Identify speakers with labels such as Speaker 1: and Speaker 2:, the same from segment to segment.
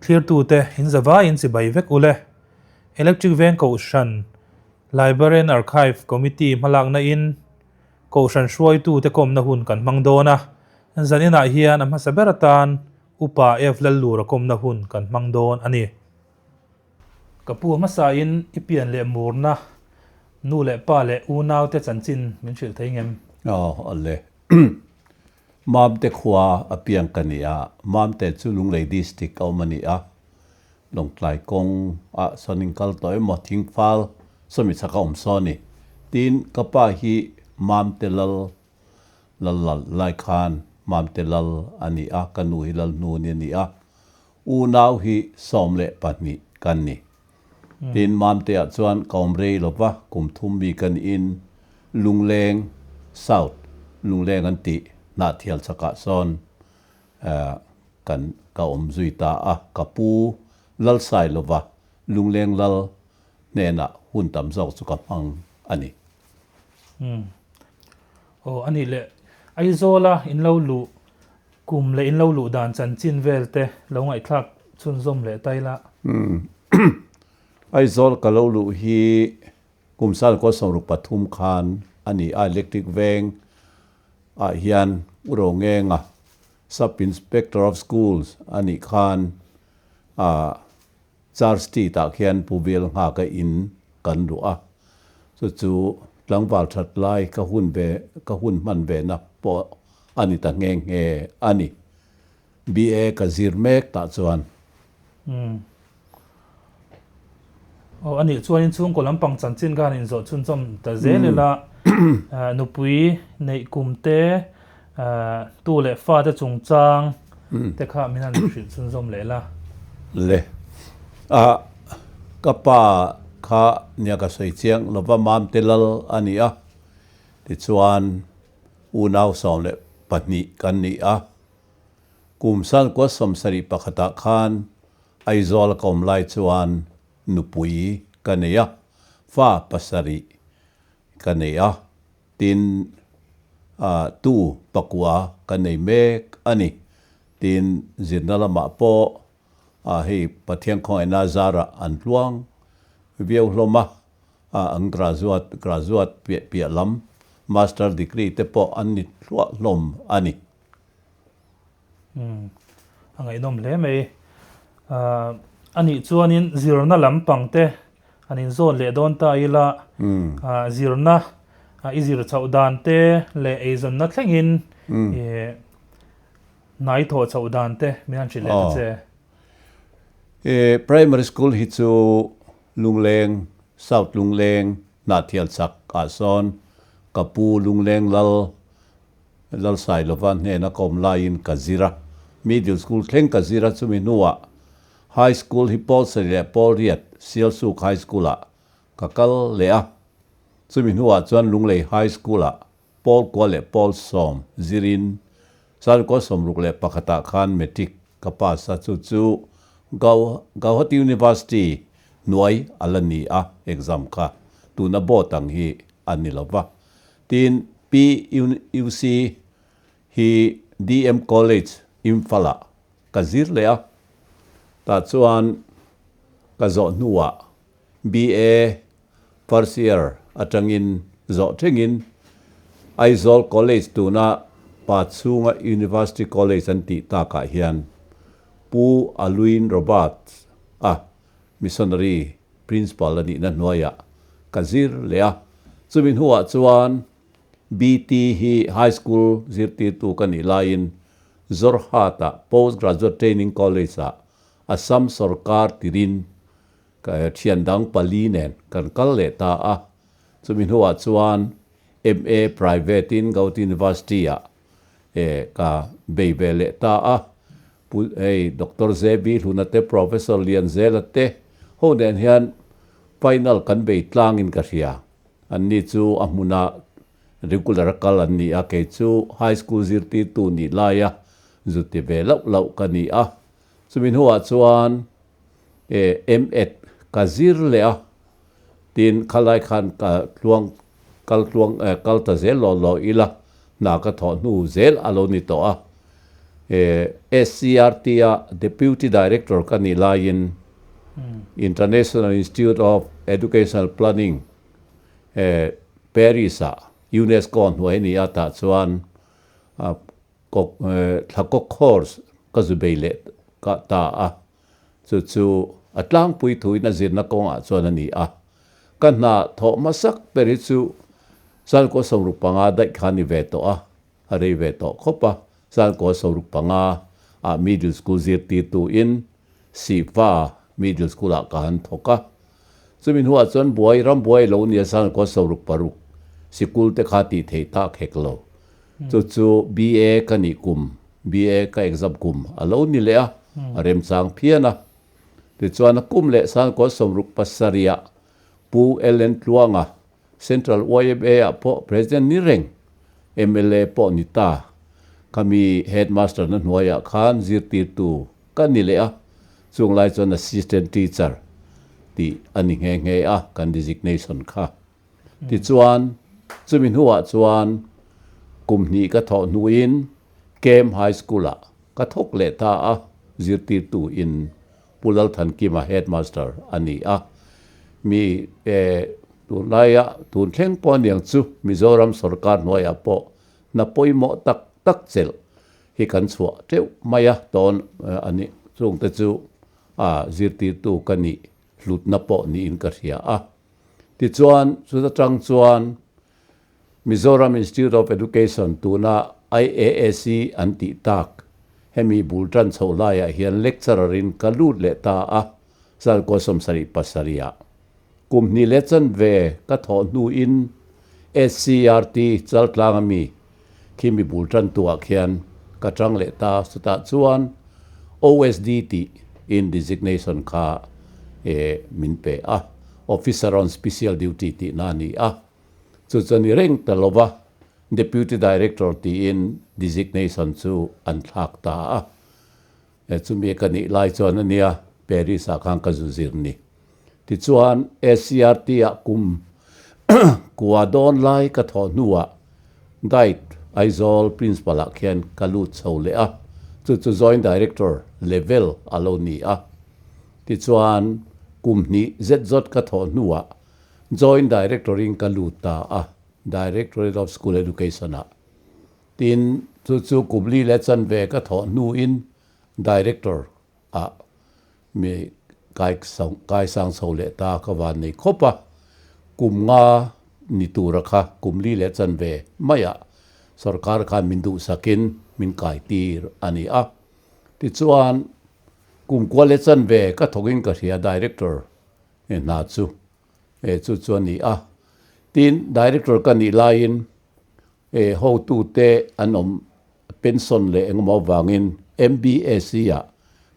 Speaker 1: Thlirtute in zavaiin chibai vek ule. Electric Veng Kohhran Library and Archive Committee hmalakna in Kohhran hruaitute kawmna hun kan hmang dawn a, zaninah hian a hmasa ber atan Upa F Lallura kawmna hun kan hmang dawn a ni. Ka pu hmasain i pian leh murna nu leh pa leh unaute chanchin min hrilh thei ngem?
Speaker 2: Aw awle. Mamte khua a piang ka ni a, Mamte chu Lunglei District a awm a ni a, Lawngtlai kawng ah sawn in kal tawh emaw Thingfal sawmi chhak a awm sawn a ni. Tin, ka pa hi Mamte Lal Lal lal lai khan Mamte Lal a ni a, ka nu hi Lalhnuni a ni a, unau hi 12 kan ni. Tin, Mamte-ah chuan ka awm rei lo va, kum thum mi ka niin Lungleng South, Lungleng an tih Hnahthial chhakah sawn kan ka awm zui ta a, ka pu Lalsailova, Lungleng Lal hnenah hun tam zawk chu ka hmang a ni.
Speaker 1: Umm. Aw a nih leh Aizawla in lo luh kum leh in lo luh dan chanchin vel te lo ngaihthlak chhunzawm leh ta ila.
Speaker 2: Umm. Aizawl ka lo luh hi kum sal kaw 63 khan a ni a, Electric Veng ah hian U Rongenga Sub Inspector of Schools a nih khan ah Church Street ah khian Pu Bial nghaka in kan luh a, chu chu tlangval that lai ka hun ve ka hun hman ve na pawh a ni ta nghe nghe a ni. BA ka zir mek tah chuan.
Speaker 1: Umm. Aw a nih chuan in chhungkaw lampang chanchin khan inzawh chhunchawm ta zel ila nupui neih kum te tu leh fa te chungchang te kha min han hrilh chhunzawm leh la.
Speaker 2: Le. A ka pa kha nia ka sawi chiang lova Mamte Lal a ni a, tichuan unau 12 kan ni a. Kum san kua 71 ah khan Aizawl ka awm lai chuan nupui ka nei a, fa pasarih ka nei a, tin tu pakua ka nei mek a ni. Tin, zirna lamah pawh hei Pathian khawngaihna zarah an tluang viau hlawm a, an graduate graduate piah piah lam master degree te pawh an ni thluah hlawm a ni.
Speaker 1: Umm a ngaihnawm hle mai. Ahh a nih chuanin zirna lampang te an inzawn leh dawn ta ila ahh zirna i zir chhoh dan te leh eizawnna thlengin ih hnai thawh chhoh dan te min han hrilh leh ta che.
Speaker 2: Ih primary school hi chu Lungleng, South Lungleng, Hnahthial chak ah sawn ka pu Lungleng Lal Lalsailova hnena ka awm laiin ka zir a, Middle School thleng ka zir a, chumi hnuah High School hi Pawl Sarih leh Pawl Riat Sialsuk High School-ah ka kal leh a, chumi hnuah chuan Lunglei High School-ah Pawl Kua leh Pawl Sawm zirin Sarkua 61 ah khan Matric ka pass a, chu chu Gauhati University hnuai a la ni a, exam kha tuna board ang hi a ni lo va. Tin, PUC hi DM College, Imphal-ah ka zir leh a, tah chuan ka zawh hnuah BA first year atangin zawh thlengin Aizawl College tuna Pa chhunga University College an tih takah hian Pu Aluin Roberts a Missionary Principal a nihna hnuaiah ka zir leh a, chumi hnuah chuan BT hi High School zirtirtu ka nih laiin Jorhat-ah Post Graduate Training College-ah Assam sawrkar tirin ka thian dang pali nen kan kal leh ta a, chumi hnuah chuan MA Private-in Gauhati University-ah ka bei ve leh ta a, Pu hei Doctor JB Hluna te Professor Lianzela te ho nen hian final kan bei tlangin ka hria. Anni chu a hmuna regular a kal an ni a, kei chu high school zirtirtu nih laia zu ti ve loh loh ka ni a. Chumi hnuah chuan M.Ed ka zir leh a, tin khalai khan ka tluang kal tluang kal ta zel law law ila hna ka thawh hnu zel a lo ni tawh a. SCERT-a Deputy Director ka nih laiin International Institute of Educational Planning, Paris-ah UNESCO hnuai a ni a, tah chuan thlakawk course ka zu bei leh ta a, chu chu a tlangpui thuin a zirna kawngah chuan a ni a. Ka hna thawh hmasak ber hi chu Zalkaw 65 daih kha a ni ve tawh a, a rei ve tawh khawp a, Zalkaw 65 ah Middle School zirtirtu in Sihva Middle School ah ka han thawk a. Chumi hnuah chuan buai ram buai lo nia Zalkaw 66 sikul te kha tih theih tak hek lo. Chu chu BA ka nih kum, BA ka exam kum a lo ni leh a, a remchang phian a. Tichuan a kum leh Zalkaw 67 ah Pu LN Tluanga Central YMA ah pawh President ni reng, mla pawh ni ta. Khami Headmaster na hnuaiah khan zirtirtu ka ni leh a, chung lai chuan Assistant Teacher tih a ni nghe nghe a kan designation kha. Tichuan, chumi hnuah chuan kum hnih ka thawh hnuin Kem High School ah ka thawk leh ta a, zirtirtu in Pu Lalthankima Headmaster a ni a, mi tunlaia tun thleng pawh aniang chu Mizoram sorkar hnuaiah pawh hna pawimawh tak tak chelh hi kan chhuah teuh mai a, tawn a ni chungte chu a zirtirtu ka nih hlutna pawh niin ka hria a. Tichuan chuta tang chuan Mizoram Institute of Education tuna IAAC an tih tak, hemi bul tan chhoh laiah hian lecturer in ka lut leh ta a, Zalkaw 77 ah. Kum hnih leh chanve ka thawh hnuin SCERT Chaltlang ami khi mi bul tan tuah khian ka tang leh ta, chutah chuan OSD tih in designation kha min pe a, Officer on Special Duty tihna a ni a. Chu chu a ni reng ta lo va, Deputy Director tiin designation chu an thlak ta a. Chumi ka nih lai chuan a nia Paris ah khan ka zu zir ni. Tichuan SCERT ah kum kua dawn lai ka thawh hnuah Guide Aizawl Principal ah khian ka lut chho leh a, chu chu Joint Director level a lo ni a. Tichuan kum hnih zet zawt ka thawh hnuah Joint Director in ka lut ta a, Directorate of School Education ah. Tin, chu chu Kubli leh chanve ka thawh hnuin Director ah mi kai kai sang chho leh ta ka van nei khawp a. Kum nga ni tura kha kum li leh chanve maiah sorkar khan min duhsakin min kai tir a ni a. Tichuan, kum kua leh chanve ka thawkin ka hria Director He hna chu he chu chu a ni a. Tin, Director ka nih laiin he hotute an awm pension leh engemaw avangin MBAC ah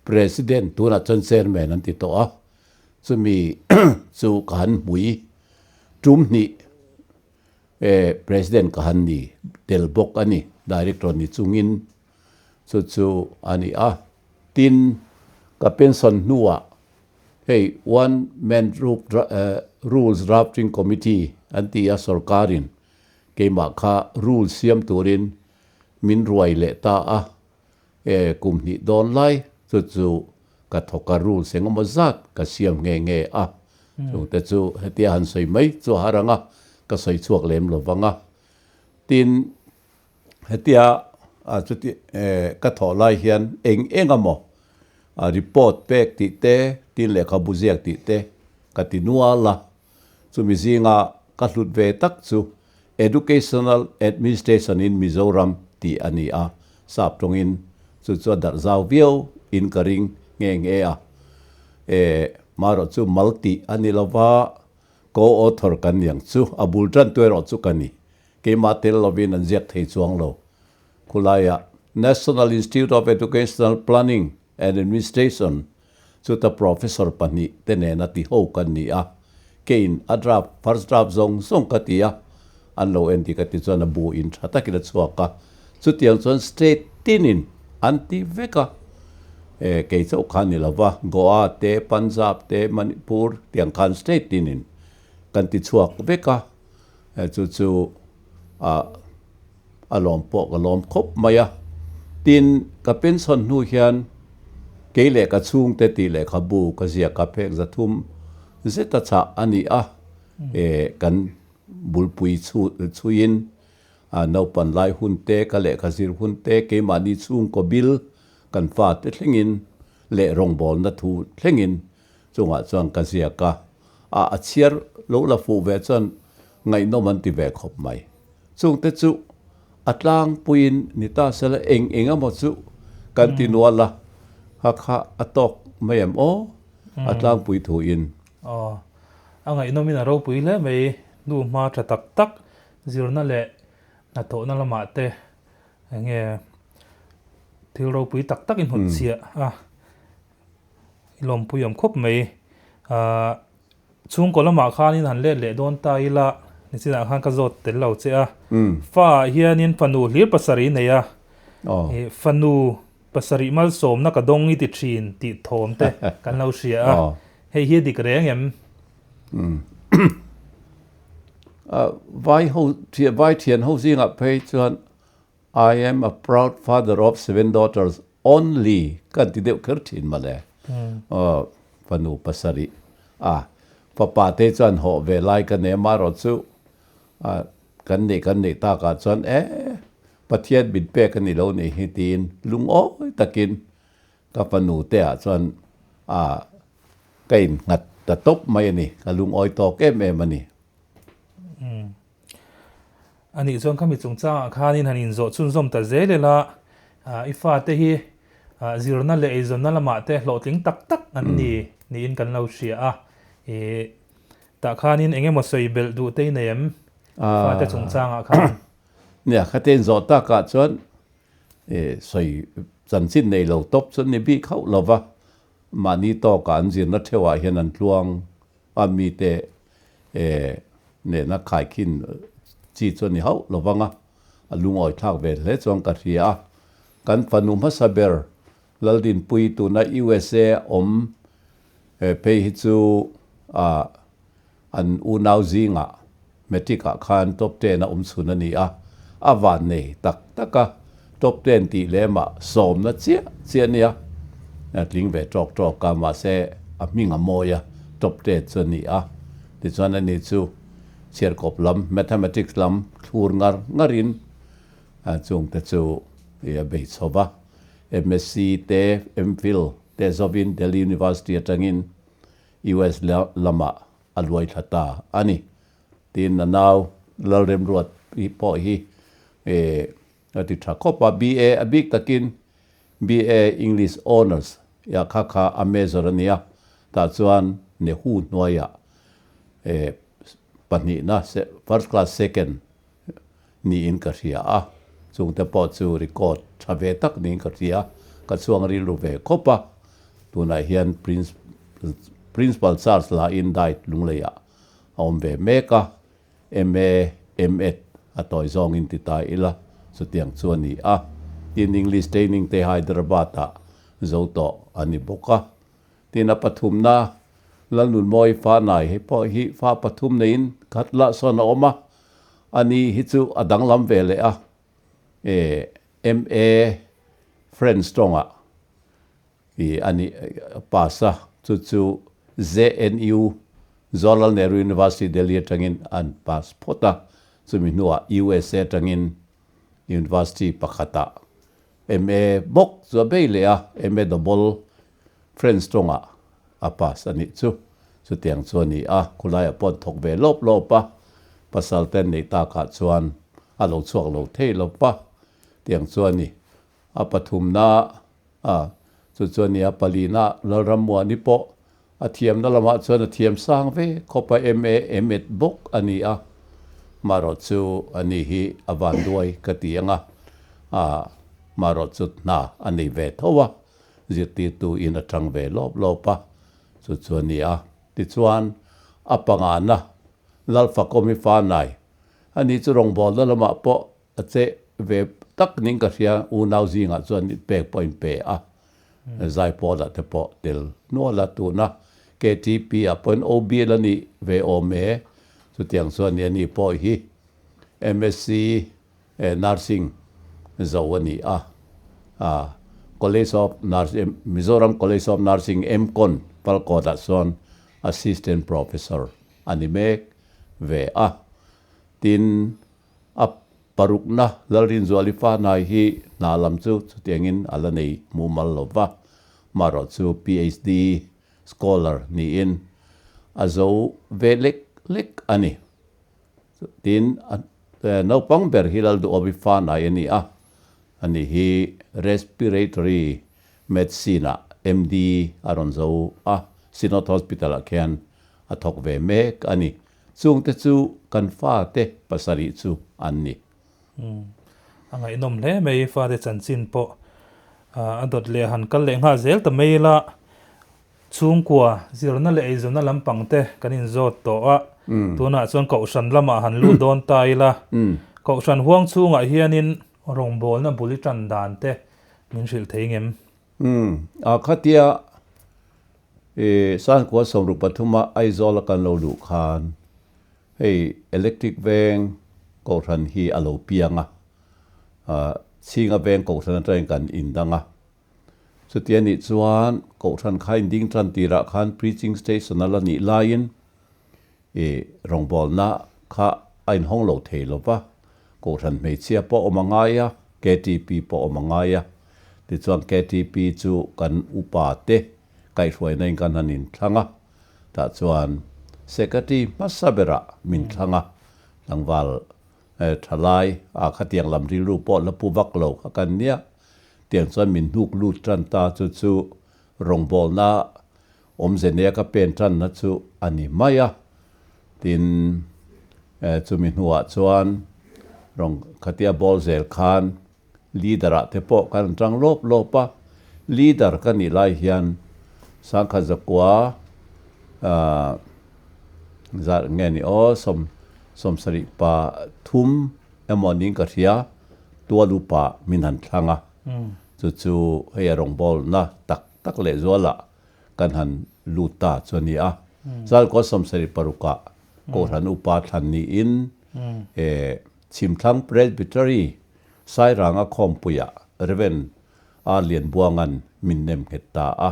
Speaker 2: President tunah chuan Chairman an ti tawh a, chumi chu ka han hmui tum hnih he President ka han ni tel bawk a ni, Director ni chungin chu chu a ni a. Tin, ka pension hnuah Hei One Man Rules Drafting Committee an ti a, sorkarin keimah kha rule siam turin min ruai leh ta a, e kum hnih dawn lai chu chu ka thawk a, rules engemaw zat ka siam nghe nghe a, chungte chu hetia han sawi mai chu a har ang a, ka sawi chhuak lem lo vang a. Tin, Hetia chuti ka thawh lai hian eng eng emaw report pek tih te, tin lehkhabu ziak tih te ka ti nual a. Chumi zinga ka hlut ve tak chu Educational Administration in Mizoram tih a ni a, sap tawngin chu chu a darh zau viau in ka ring nghe nghe a. Marawh chu mal tih a ni lova, co-author kan ni ang chu, a bul tantu erawh chu ka ni. Keimah tel lovin an ziak thei chuang lo. Khulaiah National Institute of Educational Planning and Administration chuta Professor pahnih te nena ti ho kan ni a, keiin a draft, first draft zawng zawng ka ti a, an lo en dik a ti chuan a bu in tha takin a chhuak a, chutiang chuan state tinin an ti vek a, e kei chauh kha ni lova, Goa te, Punjab te, Manipur tiang khan state tinin kan ti chhuak vek a. Chu chu a lawm pawh ka lawm khawp mai a. Tin, ka pension hnu hian kei leh ka chhungte tih lehkhabu ka ziak a phek 300 zeta chah a ni a, kan bulpui chhuiin naupan lai hun te, ka lehkha zir hun te, keimahni chhungkaw bil kan fate thlengin leh rawngbawlna thu thlengin chungah chuan ka ziak a, a chhiar lo la fuh ve chuan ngaihnawm an ti ve khawp mai. Chungte chu a tlangpuiin ni ta sela eng eng emaw chu kan ti nual a, kha kha a tawk mai em aw? A tlangpui thuin.
Speaker 1: Aw, a ngaihnawmin a ropui hle mai, nu hma tha tak tak zirna leh hnathawhna lamah te eng nge thil ropui tak tak in hnutchhiah a. I lawmpui awm khawp mai. Ahh chhungkaw lamah khanin han let leh dawn ta ila nichinah khan ka zawt tel lo che a. Fa ah hianin fanu hlir pasarih nei a. Ih fanu pasarih malsawmna ka dawng i ti thin tih thawm te kan lo hria a. Hei hi a dik reng em?
Speaker 2: Vai ho vai thian ho zingah phei chuan I am a proud father of seven daughters only kan ti deuh kher thin mawle. Aw, fanu pasarih a fapa te chuan hawh ve lai ka nei a, marawh chu kan neih kan neih takah chuan e Pathian min pek a ni lo nih hi tiin lungawi takin ka fanu te ah chuan a ka innghat ta tawp mai a ni, ka lungawi tawk em em a ni.
Speaker 1: A nih chuan khami chungchangah khanin han inzawh chhunzawm ta zel ila, i fate hi zirna leh eizawnna lamah te hlawhtling tak tak an ni niin kan lo hria a. I tah khanin eng emaw sawi belh duh te i nei em fate chungchangah khan?
Speaker 2: Nia, khate inzawh takah chuan sawi chanchin nei lo tawp chu an ni bik hauh lo va, mahni tawkah an zirna theuhah hian an tluang a mite nena khaikhin chi chu a ni hauh lo vang a, a lungawi thlak ve hle chuan ka hria a. Kan fanu hmasa ber Laldinpui tuna USA awm phei hi chu an unau zingah Matric ah khan top ten a awm chhun a ni a, a van nei tak tak a, top ten tih lemah sawmna chiah chiah a nia, a tling ve tawk tawk a, mahse a hming a mawi a, top ten chu a ni a, tichuan ani chu chhiarkawp lam, mathematics lam thlur ngar ngarin chungte chu a bei chho va, MSc te, MPhil te zawin Delhi University atangin US lamah a luai thla ta a ni. Tin, a nau Lalremruat hi pawh hi a ti tha khawp a, BA a bik takin BA English Honours ia kha kha a major a nia, tah chuan Nehu hnuaiah pahnihna first class second niin ka hria a, chungte pawh chu record tha ve tak niin ka hria, ka chhuang rilru ve khawp a, tunah hian Principal Charge la in diet Lungleiah a awm ve mek a, MA, M.Ed a tawi zawngin ti ta ila chutiang chu a ni a, tin English training te Hyderabad-ah zo tawh a ni bawk a. Tin a pathumna Lalnunmawi Fanai hei pawh hi fa pathum neiin khat lah sawn a awm a, ani hi chu a danglam ve leh a, MA French tawngah i a ni pass a, chu chu JNU Jawaharlal Nehru University Delhi atangin an pass phawt a, chumi hnuah USA atangin University pakhatah MA bawk chu a bei leh a, MA double French tawngah a pass a nih chu. Chutiang chu a ni a, khulaiah pawh an thawk ve lawp lawp a, pasal te an neih takah chuan a lo chhuak lo thei lo va, tiang chu a ni. A pathumna a, chu chu a ni a, palina Lalrammuani pawh A thiamna lamah chuan a thiam sang ve khawp a, MA, M.Ed bawk a ni a, marawh chu a ni hi a vanduai ka ti ang a, marawh chu hna a nei ve tho a, zirtirtu in a tang ve lawp lawp a, chu chu a ni a. Tichuan, a pangana Lalfakawmi Fanai, a ni chu rawngbawlna lamah pawh A che ve tak ning ka hria, unau zingah chuan pek pawh a inpe a, Zaipawlah te pawh tel nual a, tuna KTP ah pawhin OB la nih ve awm e, chutiang chuan ni ani pawh hi MSc Nursing zo a ni a, College of Nursing, Mizoram College of Nursing, MCON, Palkawtah chuan Assistant Professor a ni mek ve a. Tin, a parukna Lalrinzuali Fanai hi hna lam chu chutiangin a la nei mumal lo va, marawh chu PhD scholar niin a zo ve lek lek a ni. Tin, naupang ber hi Lalduhawmi Fanai a ni a, ani hi Respiratory Medicine-ah MD a rawn zo a, Synod Hospital-ah khian a thawk ve mek a ni. Chungte chu kan fate pasarih chu an ni.
Speaker 1: A ngaihnawm hle mai, fate chanchin pawh a dawt leh a han kal leh nghal zel ta mai ila. Chhungkua, zirna leh eizawnna lampang te kan inzawt tawh a, tunah chuan Kohhran lamah han lut dawn ta ila, Kohhran huang chhungah hianin rawngbawlna bul i tan dan te min hrilh thei ngem?
Speaker 2: Umm, a khatia i Sangkua sawmruk pathuma Aizawl a kan lo luh khan hei Electric Veng Kohhran hi a lo piang a, Chhinga Veng Kohhran atangin kan indang a. Chuti a nih chuan Kohhran kha inding tan tirah khan Preaching Station a la nih laiin i rawngbawlna kha a inhawng lo thei lo va, Kohhran hmeichhia pawh awm a ngai a, KTP pawh awm a ngai a. Tichuan KTP chu kan upa te kaihhruaina in kan han inthlang a, tah chuan Secretary hmasa berah min thlang a, tlangval thalai ah khatiang lam rilru pawh la pu vak lo kha kan nia. Tiang chuan min hnuk lut tan ta chu chu rawngbawlna awmze nia ka pen tanna chu a ni mai a. Tin, chumi hnuah chuan rawng khatia bawl zel khan leader ah te pawh kan tang lawp lawp a. Leader ka nih lai hian Sangkhat Zakua zat nge ni aw sawm sawmsarih pa thum emaw niin ka hria, tual upa min han thlang a, chu chu hei a rawngbawlna tak tak leh zualah kan han lut ta chu a ni a. Zalkaw sawmsarih parukah Kohhran upa thlan niin Chhimthlang Presbytery Sairanga khawmpuiah Rev. R. Lianbuanga'n min nem nghet ta a.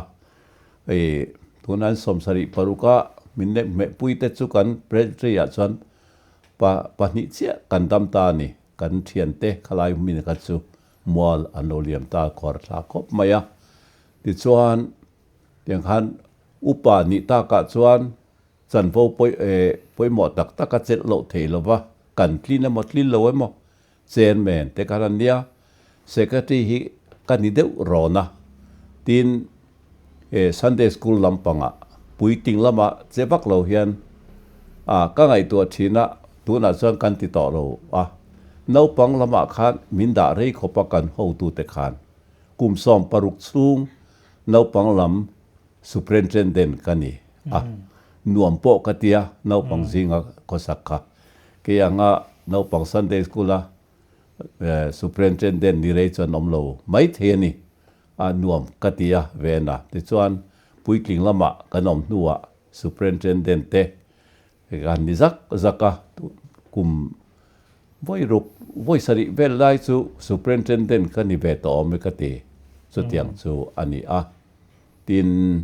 Speaker 2: Tunah sawmsarih parukah min nem hmehpuite chu kan Presbytery-ah chuan Pa pahnih chiah kan dam ta a ni. Kan thiante khalai hmin kha chu mual an lo liam ta khuar thla khawp mai a. Tichuan, tiang khan upa nih takah chuan chanvo pawi eh pawimawh tak tak a chelh loh thei lo va, kan tlin emaw tlin lo emaw chairman te khan an nia. Secretary hi ka ni deuh rawn a. Tin, He Sunday School lampangah puitling lama che vak lo hian a ka ngaihtuah thin a, tunah chuan kan ti tawh lo a. Naupang lamah khan min dah rei khawp a kan hotute khan kum 16 chhung naupang lam Superintendent ka ni a, nuam pawh ka tia naupang zinga khawsak kha. Kei anga naupang Sunday School a Superintendent ni rei chuan awm lo mai thei a ni. A nuam ka ti a ven a. Tichuan, puitling lamah kan awm hnuah Superintendent te kan ni zak zak a, kum vawi ruk, vawi sarih vel lai chu Superintendent ka ni ve tawh awm e ka ti. Chutiang chu a ni a. Tin,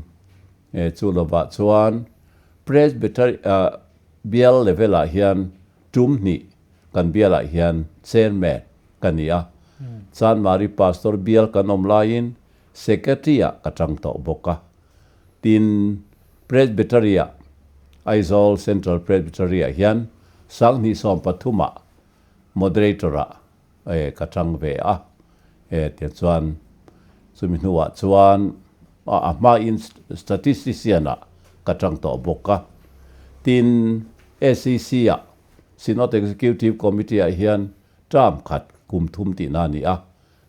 Speaker 2: chu lovah chuan Presbytery bial level ah hian tum hnih Kan bialah hian chairman ka ni a, Chanmari Pastor bial kan awm laiin Secretary-ah ka tang tawh bawk a. Tin, Presbytery-ah, Aizawl Central Presbytery-ah hian Sanghnih 13-ah Moderator-ah ka tang ve a. Tichuan, chumi hnuah chuan a hmain Statistician-ah ka tang tawh bawk a. Tin, SEC-ah Synod Executive Committee-ah hian term khat kum thum tihna a ni a,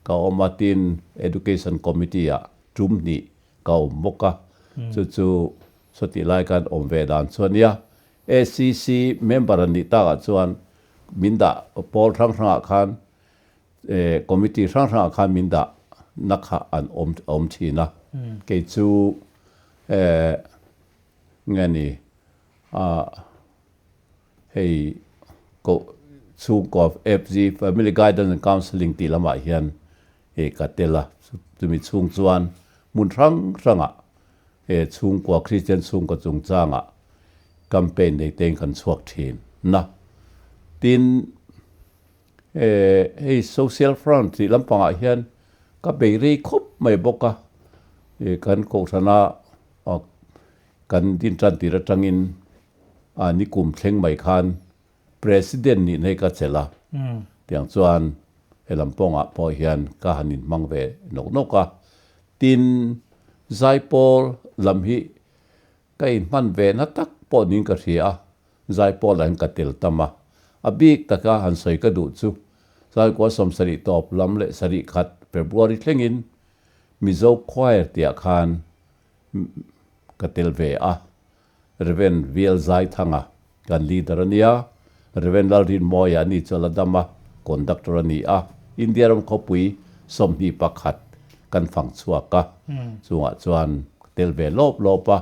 Speaker 2: ka awm a, tin Education Committee-ah tum hnih ka awm bawk a, chu chu sawtih lai khan awm ve dan chu a nia. SEC member an nih takah chuan min dah pawl hrang hrangah khan committee hrang hrangah khan min dah na kha an awm awm thin a, kei chu nge ni a. Hei koh chhungkaw FG, Family Guidance and Counselling tih lamah hian ka tel a, chumi chhung chuan hmun hrang hrangah chhungkua Kristian chhungkaw chungchangah campaign nei tein kan chhuak thin na. Tin, hei social front tih lampangah hian ka bei rei khawp mai bawk a, kan kohhrana kan din tan tir atangin nikum thleng mai khan President nih nei ka chelh a, tiang chuan he lam pawngah pawh hian ka han inhmang ve nawk nawk a. Tin, Zaipawl lam hi ka inhman ve na tak pawh niin ka hria a, Zaipawl ah hian ka tel tam a. A bik taka han sawi ka duh chu Zaikua 70 tawp lam leh sarih khat February thlengin Mizo Choir tihah khan ka tel ve a. Rev. VL Zaithanga kan leader a nia, Rev. Lalrinmawia a ni chu a la dam a, conductor a ni a, India ram khawpui 21 kan fang chhuak a, chungah chuan ka tel ve lawp lawp a,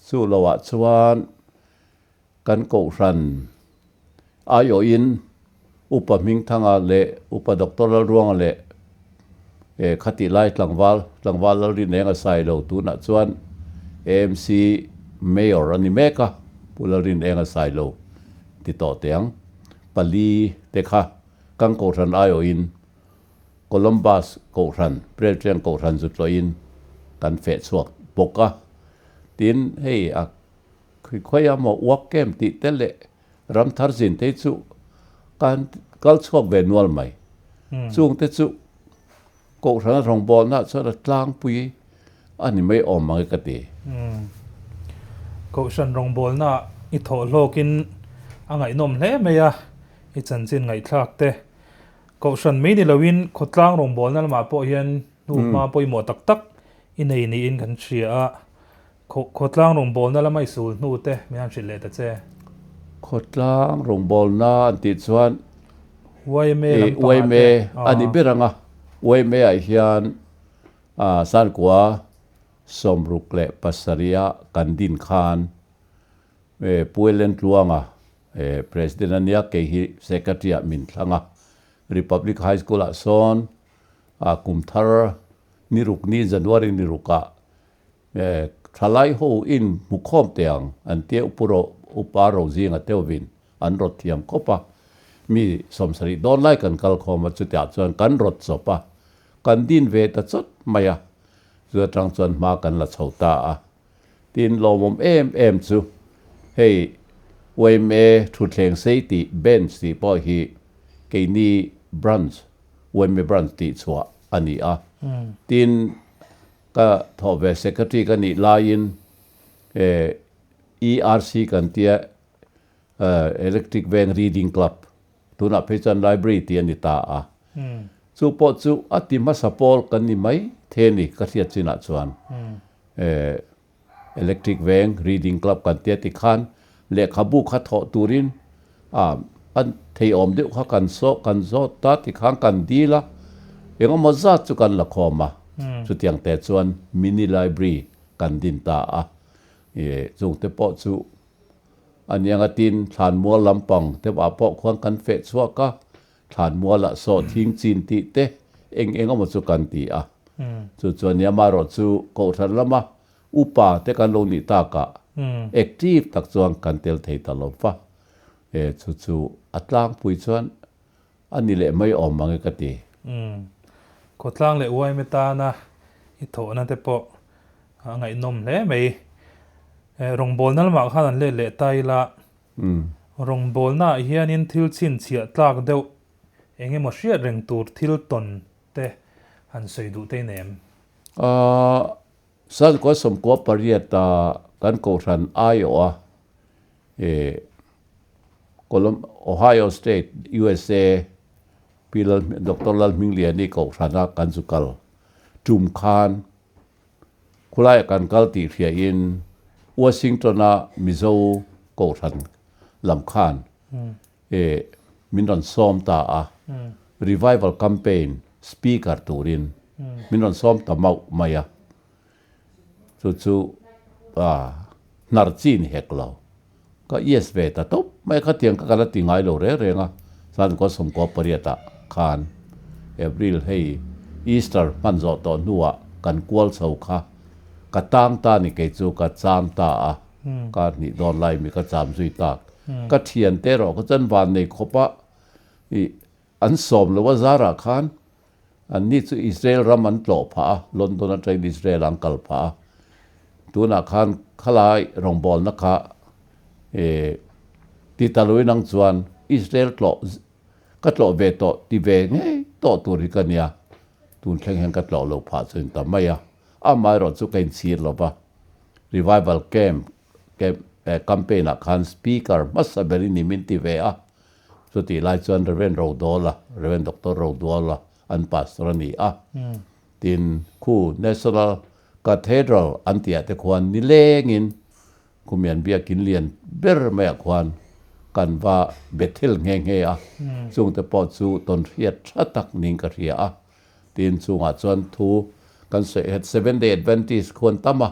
Speaker 2: chu loah chuan kan kohhran aiawhin Upa Hmingthanga leh Upa Doctor Lalruanga leh khatih lai tlangval, tlangval Lalrineng a sai lo tunah chuan AMC Mayor a ni mek a, Pu Lalrineng a sai lo ti tawh teh ang. Pali te kha kan kohhran aiawhin Columbus kohhran, Presbyterian kohhran zu tlawhin kan feh chhuak bawk a. Tin, hei a Khui khawi a maw uak kem tih te leh ram thar zin te chu kan kal chhuak ve nual mai. Chung te chu Kohhrana rawngbawlna chuan a tlangpui a ni mai awm ang e ka ti.
Speaker 1: Kohhran rawngbawlna i thawh hlawkin a ngaihnawm hle mai a, i chanchin ngaihthlak te. Kohhran mai ni loin khawtlang rawngbawlna lamah pawh hian hnuhma pawimawh tak tak i nei niin kan hria a. Khawtlang rawngbawlna lama i sul hnu te min han hrilh leh ta che.
Speaker 2: Khawtlang rawngbawlna an tih chuan
Speaker 1: YMA lampangah
Speaker 2: te. YMA a ni ber ang a. YMA ah hian Sankua 67 a kan din khan Pu Ellen Tluanga President a nia, kei hi Secretary ah min thlang a. Republic High School ah sawn kum thar ni ruk ni January ni rukah Thalai ho in hmu khawm teh ang an tia upu ro upa ro zinga teuhvin an rawt thiam khawp a, mi 70 dawn lai kan kal khawm a chutiah chuan kan rawt chawp a, kan din ve ta chawt mai a, chu atang chuan hma kan la chho ta a. Tin lawmawm em em chu hei yma thutthleng sei tih bench tih pawh hi keini branch yma branch tih chhuah a ni a, tin Ka thawh ve secretary ka nih laiin ERC kan tia Electric Veng Reading Club tunah phei chuan library tih a ni ta a. Chu pawh chu a ti hmasa pawl kan ni mai the ni ka hriat chinah chuan. Electric Veng Reading Club kan tia tikhan lehkhabu kha thawh turin a an theiawm deuh kha kan saw kan zawt ta tikhan kan dil a, engemaw zat chu kan la khawm a, chutiang te chuan mini library kan din ta a, ih chungte pawh chu a niang a tin thlanmual lampang deuhah pawh khuan kan feh chhuak a, Thlanmualah saw thing chin tih te eng eng emaw chu kan ti a. Chu chuan amaherawh chu Kohhran lama upa te kan lo nih takah active tak chuan kan tel thei ta lo va. E chu chu a tlangpui chuan a ni leh mai awm ang e ka ti.
Speaker 1: Khawtlang leh uaime tana i thawhna te pawh a ngaihnawm hle mai. Rawngbawlna lamah khan an let leh ta ila Rawngbawlnaah hianin thil chhinchhiah tlak deuh eng emaw hriat reng tur thil tawn te han sawi duh te nem?
Speaker 2: Sankua 98 a kan kohhran aiawh a, Ohio State, USA, Pi Doctor Lalhmingliani kohhrana kan zu kal tum khan Khulaiah kan kal tih hriain Washington-a Mizo Kohhran lam khan min rawn sawm ta a, Revival Campaign speaker turin min rawn sawm ta mauh mai a, chu chu hnar chi ni hek lo. Ka yes ve ta tawp mai a, khatiang kha ka la ti ngai lo reng reng a, chuan kaw 98 ah khan. April hei Easter hman zawh tawh hnuah kan kual chho kha ka tang ta ni kei chu ka cham ta a, kar hnih dawn lai mi ka cham zui tak. Ka thiante erawh kha chuan van nei khawp a ih an sawm lo a zarah khan an ni chu Israel ram an tlawh phah a, London atangin Israel an kal phah a, tunah khan khalai rawngbawlna kha ih ti ta lo inang chuan Israel tlawh Ka tlawh ve tawh ti ve ngei tawh tur hi ka nia, tun thleng hian ka tlawh lo phah chu in ta mai a, amaherawh chu ka inchhir lo va, Revival Camp camp campaign ah khan speaker hmasa ber i ni min ti ve a, chutih lai chuan Rev Rodawla, Rev Doctor Roduala an pastor a ni a, tin khu National Cathedral an tih ah te khuan nilengin Khumian biakin lian ber maiah khuan kan va Bethel nghe nghe a, chungte pawh chu tawn hriat tha tak niin ka hria a. Tin, chungah chuan thu kan sawi het Seventh Day Adventist khuan tam a,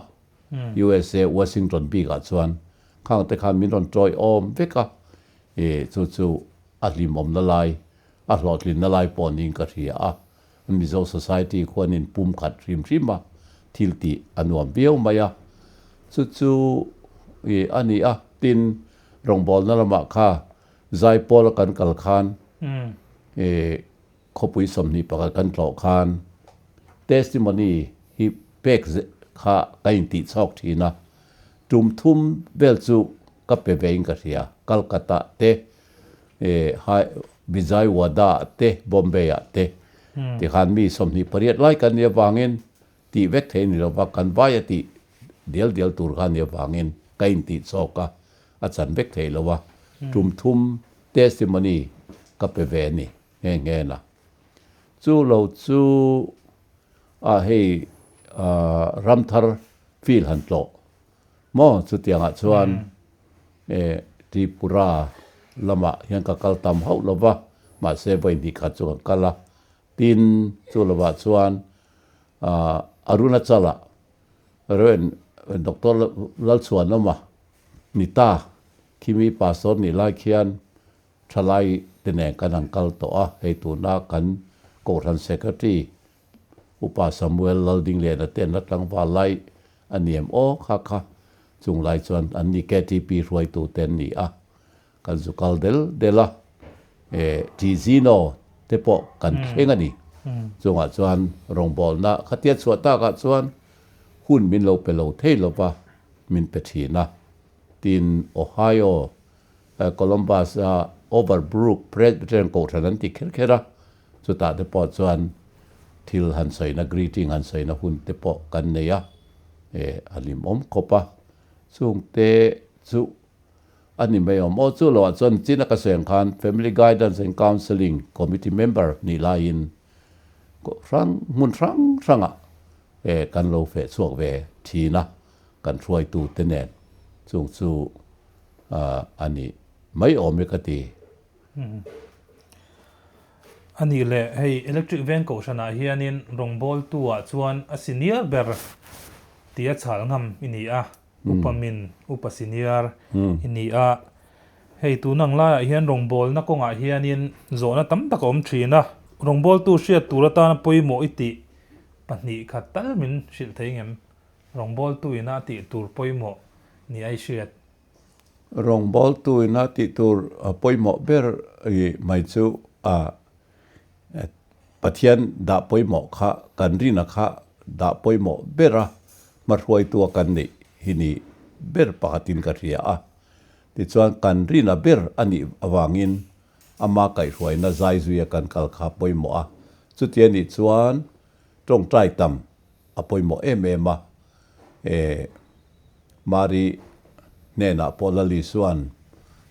Speaker 2: USA Washington bikah chuan khangte khan min rawn tawi awm vek a, i chu chu a hlimawmna lai, a hlawhtlinna lai pawh niin ka hria a. Mizo Society khuanin pum khat hrim hrim a, thil tih a nuam viau mai a. Chu chu i a ni a, tin rawngbawlna lamah kha Zaipawl a kan kal khan i khawpui 21 kan tlawh khan testimony hi pek kha ka intih chhawk thin a, tum thum vel chu ka pe ve in ka hria, Calcutta te Vijayawada te, Bombay ah te tikhan mi 28 lai kan nih avangin tih vek thei a ni lova, kan vai a tih dial dial tur kha a nih avangin ka intih chawk a, a chan vek thei lo a, tum thum testimony ka pe ve a ni nghe nghe na. Chu lo chu a hei Ramthar field han tlawh maw chutiangah chuan Tripura lamah hian ka kal tam hauh lo va, mahse vawi hnih khat chu ka kal a. Tin, chu lovah chuan Arunachal-ah Rev. Doctor Lalchhuanawma ni ta, khimi pastor nih lai khian thalai te nen kan han kal tawh a, hei tuna kan Kohhran Secretary Upa Samuel Laldingliana te an la tlangval lai a ni em aw kha kha chung lai chuan an ni KTP hruaitu te an ni a, kan zu kal del del a, eh Tizino te pawh kan thleng a ni. Chungah chuan rawngbawlna khatia chhuah takah chuan hun min lo pe lo thei lova min pe thin a, tin Ohio Columbus a Overbrook Presbyterian Kohhran an ti kher kher a, chutah te pawh chuan thil han sawina, greeting han sawina hun te pawh kan nei a, eh a hlimawm khawp a, chungte chu a ni mai awm. Aw chu loah chuan chin a ka sawi ang khan Family Guidance and Counselling Committee member nih laiin hrang hmun hrang hrangah eh kan lo feh chhuak ve thin a, kan hruaitu te nen chung chu a ni mai awm e ka ti.
Speaker 1: A nih leh hei electric veng kohhranah hianin rawngbawltu ah chuan a senior ber tia chhal ngam i ni a, upa min, upa senior i ni a. Hei tun ang laiah hian rawngbawlna kawngah hianin zawhna tam tak a awm thin a, rawngbawltu hriat tur atana pawimawh i tih 2 khat tal min hrilh thei ngem? Rawngbawltu ina tih tur pawimawh ni ai hriat.
Speaker 2: Rawngbawltu ina tih tur pawimawh ber mai chu a Pathian dah pawimawh kha kan rina kha dah pawimawh ber a, hmahruaitu a kan neih hi ni ber pakhatin ka hria a. Tichuan kan rina ber a nih avangin ama kaihhruaina zai zuia kan kal kha pawimawh a. Chuti a nih chuan tawngtai tam a pawimawh em em a, e Mari hnenah pawh Lali chuan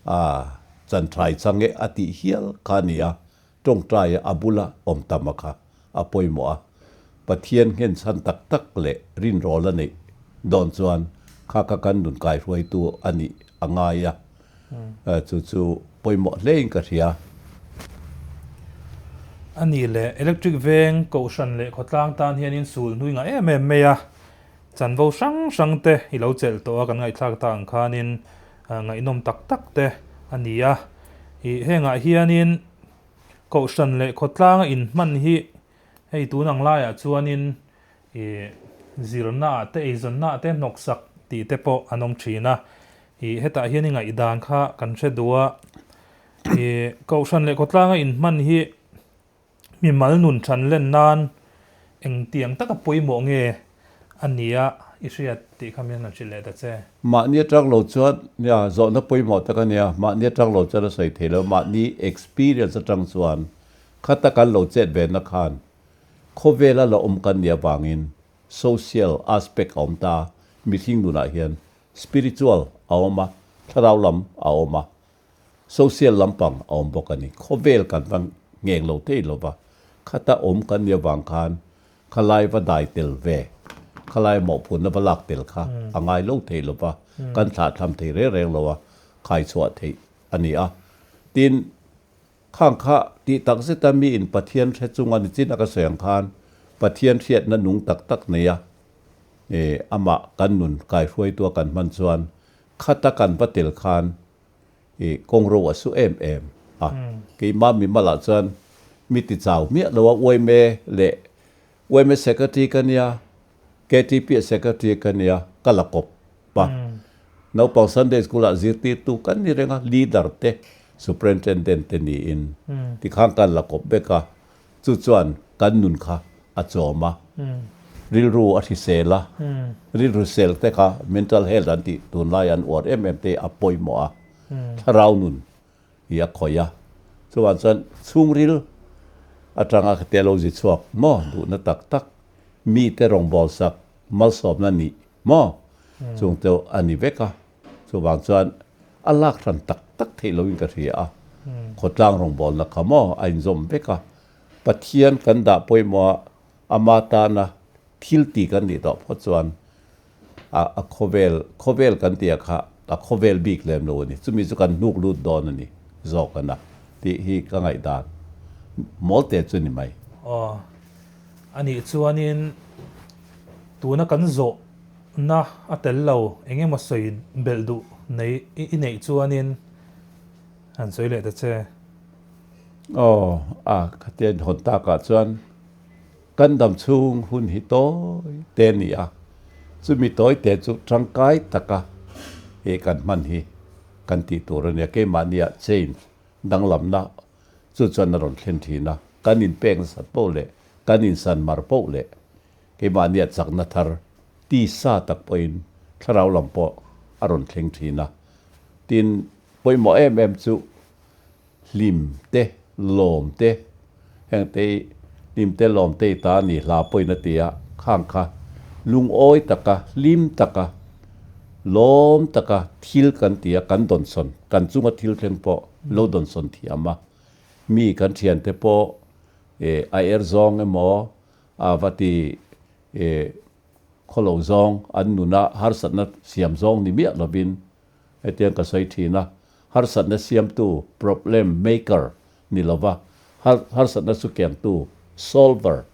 Speaker 2: a chanthai chang e a tih hial kha a ni a, tawngtaia a bula awm tam a kha a pawimawh a, Pathian nghenchhan tak tak leh rinrawl a neih dawn chuan kha kha kan nun kaihruaitu a nih a ngai a, chu chu pawimawh hlein ka hria.
Speaker 1: A nih leh electric veng kohhran leh khawtlang tan hianin sul hnui ngah em em mai a, chanvo hrang hrang te i lo chelh tawh a kan ngaihthlak ta ang khanin ngaihnawm tak tak te a ni a. Ih hengah hianin. Kohhran leh khawtlanga inhman hi hei tun ang laiah chuanin ih zirna ah te eizawnna ah te hnawksak tih te pawh an awm thin a. Ih hetah hian i ngaihdan kha kan hre duh a. Ih kohhran leh khawtlanga inhman hi mimal nun than len nan engtiang taka pawimawh nge a nia i hriat tih kha min rawn hrilh leh ta che.
Speaker 2: Mahni atang lo chuan nia zawhna pawimawh tak a nia, mahni atang lo chuan a sawi thei lo, mahni experience atang chuan khata kan lo chet ve na khan khawvela la awm kan nih avangin social aspect a awm ta, mihring nunah hian spiritual a awm a, thlarau lam a awm a, Social lampang a awm bawk a ni. Khawvel kan va ngheng lo thei lo va, khata awm kan nih avang khan khalai va dai tel ve, khalai mawhphurhna va lak tel kha a ngai lo thei lo va, kan thlahthlam thei reng reng lo a, khai chhuah theih a ni a. Tin, khang kha tih tak zeta miin Pathian hre chunga nichin a ka sawi ang khan Pathian hriatna nung tak tak nei a, amah kan nun kaihruaitua kan hman chuan khata kan va tel khan I kawngro a su em em a. Keimah mimalah chuan mi ti chau miah lo a, yma leh yma secretary ka nia, KTP secretary ka nia, ka la kawp a. Naupang Sunday school ah zirtirtu kan ni reng a, leader te, superintendent te niin tikhan kan la kawp vek a. Chu chuan kan nun kha a chawm a, rilru a hrisel a, rilru sel te kha mental health an tih tunlai an uar em em te a pawimawh a, thlarau nun hi a khawih a, chuvang chuan chhungril atanga khate lo zi chhuak maw duhna tak tak mite rawngbâwl sak malsawmna nih maw chung te a ni vek a, chuvang chuan a lak hran tak tak theih loin ka hria a, khawtlang rawngbâwlna kha maw a inzawm vek a, Pathian kan dah pawimawh a, ama tana thil ti kan nih tawh phawt chuan a a khawvel khawvel kan tih ah kha a khawvel bik lem lo a ni. Chumi chu kan hnuk lut dawn a ni zawk a na tih hi ka ngaihdan mawl te chu ni mai.
Speaker 1: Aw, a nih chuanin tuna kan zawhna a tel lo eng emaw sawi belh duh nei i neih chuanin han sawi leh ta che.
Speaker 2: Aw, a khatian hawn takah chuan kan dam chhung hun hi tawi te a ni a, chumi tawi te chu tangkai taka he kan hman hi kan tih tur a nia. Keimahnia change danglamna chu chuan a rawn thlen thin a, kan inpek nasat poh leh kan insan mar poh leh keimahnia chakna thar tisa tak pawhin thlarau lam pawh a rawn thleng thin a. Tin, pawimawh em em chu Hlim te, lawm te, heng te hi hlim te lawm te i ta a ni hla pawhin a ti a, khang kha lungawi taka, hlim taka, lawm taka thil kan ti a, kan dawnsawn, kan chunga thil thleng pawh lo dawnsawn thiam a, mi kan thiante pawh eh a er zawng emaw a va ti eh khawlo zawng an nuna harsatna siam zawng ni miah lovin Hetiang ka sawi thin a, harsatna siamtu, problem maker, ni lova, harsatna sukiangtu, solver,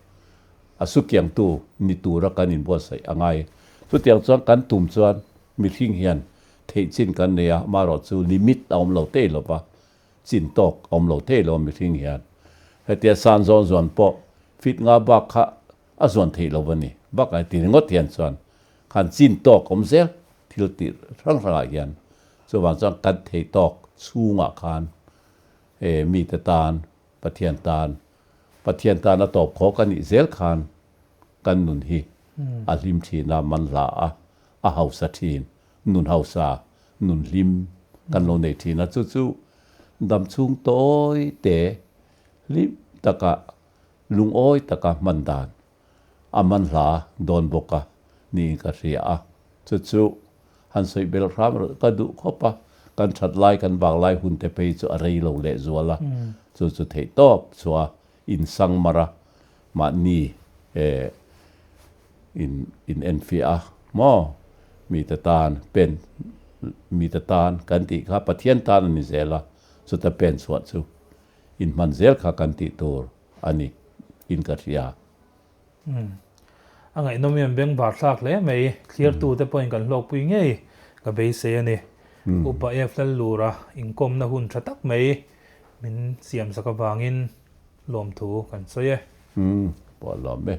Speaker 2: a sukiangtu ni tura kan inbuatsaih a ngai. Chutiang chuan kan tum chuan mihring hian theih chin kan nei a, amaherawh chu limit a awm lo thei lova, chin tawk a awm lo thei lo mihring hian. Hetia san zawn zawn pawh feet nga bak kha a zuan theih lo a ni. Bakah ti ringawt hian chuan khan chin tawk awm zel thil tih hrang hrangah hian chuvang chuan kan thei tawk chhungah khan he mite tan Pathian tan Pathian tan a tawp khawk a nih zel khan kan nun hi a hlim thin a man hla a a hausa thin nun hausa nun hlim kan lo nei thin a chu chu dam chhung tawi te hlim taka Lungawi taka hman dan a man hla dawn bawk a niin ka hria a, chu chu han sawi belh hram rawh ka duh khawp a, kan that lai kan vang lai hun te phei chu a rei lo leh zual a, chu chu theih tawp chua in sang mar a, mahni eh in in enfiah a maw mite tan pen mite tan kan tih kha Pathian tan a ni zel a, chuta pen chhuah chu Inhman zel kha kan tih tur a ni in ka hria.
Speaker 1: Umm. A ngaihnawm em beng var thlak hle mai. Thlirtu te pawhin kan hlawkpui ngei ka beisei a ni. Upa F Lallura inkawmna hun tha tak mai min siam sak avangin. Lawmthu kan sawi e.
Speaker 2: Umm, pawh lawm e.